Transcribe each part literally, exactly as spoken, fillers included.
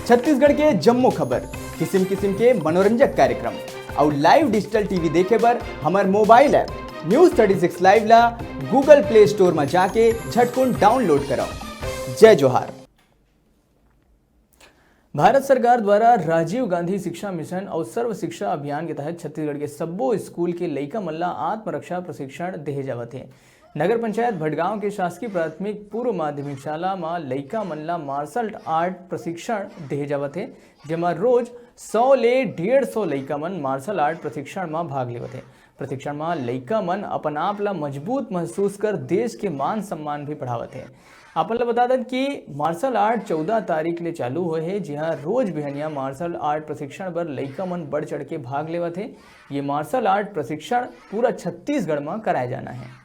छत्तीसगढ़ के जम्मो खबर, किसिम किसिम के मनोरंजक कार्यक्रम अउ लाइव डिजिटल टीवी देखे बर हमर mobile app news thirty six live ला Google Play Store म जाके झटकुन डाउनलोड करव। जय जोहार। भारत सरकार द्वारा राजीव गांधी शिक्षा मिशन अउ सर्व शिक्षा अभियान के तहत छत्तीसगढ़ के सब्बो स्कूल के लइका मन ला आत्मरक्षा प्रशिक्षण देहे जावत हे। नगर पंचायत भटगांव के शासकीय प्राथमिक पूर्व माध्यमिक शाला म लइका मन ला मार्शल आर्ट प्रशिक्षण देहे जावत हे, जेमा रोज सौ ले डेढ़ सौ लइका मन मार्शल आर्ट प्रशिक्षण म भाग लेवत हे। प्रशिक्षण म लइका मन अपन आप ला मजबूत महसूस कर देश के मान सम्मान भी बढ़ावत हे। अपन ला बता दन कि मार्शल आर्ट चौदह तारीख ले चालू होए हे, जिहां रोज बिहनिया मार्शल आर्ट प्रशिक्षण बर लइका मन बढ़ चढ़ के भाग लेवत हे। ये मार्शल आर्ट प्रशिक्षण पूरा छत्तीसगढ़ म कराए जाना हे।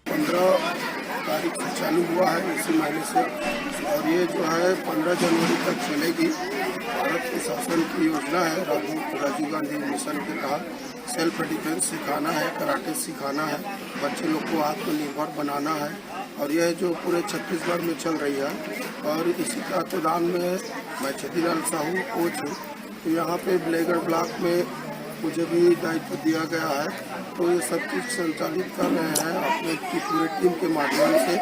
पंद्रह तारीख से चालू हुआ है, इसी महीने से, और ये जो है पंद्रह जनवरी तक चलेगी। भारत के शासन की योजना है, राजीव राजीव गांधी मिशन के तहत सेल्फ डिफेंस सिखाना है, कराटे सिखाना है, बच्चे लोग को आत्मनिर्भर बनाना है। और यह जो पूरे छत्तीसगढ़ में चल रही है, और इसी तत्वदान में मैं छेदीलाल साहू कोच हूँ। तो यहाँ पे ब्लेगढ़ ब्लॉक में मुझे भी दायित्व दिया गया है, तो ये सब चीज़ संचालित कर रहे हैं अपने की पूरे टीम के माध्यम से,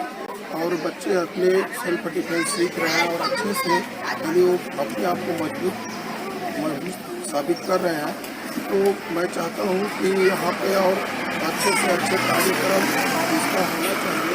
और बच्चे अपने सेल्फ डिफेंस सीख रहे हैं और अच्छे से, यानी वो अपने आप को मजबूत मजबूत साबित कर रहे हैं। तो मैं चाहता हूँ कि यहाँ पे और अच्छे से अच्छे कार्यक्रम इसका होना चाहिए।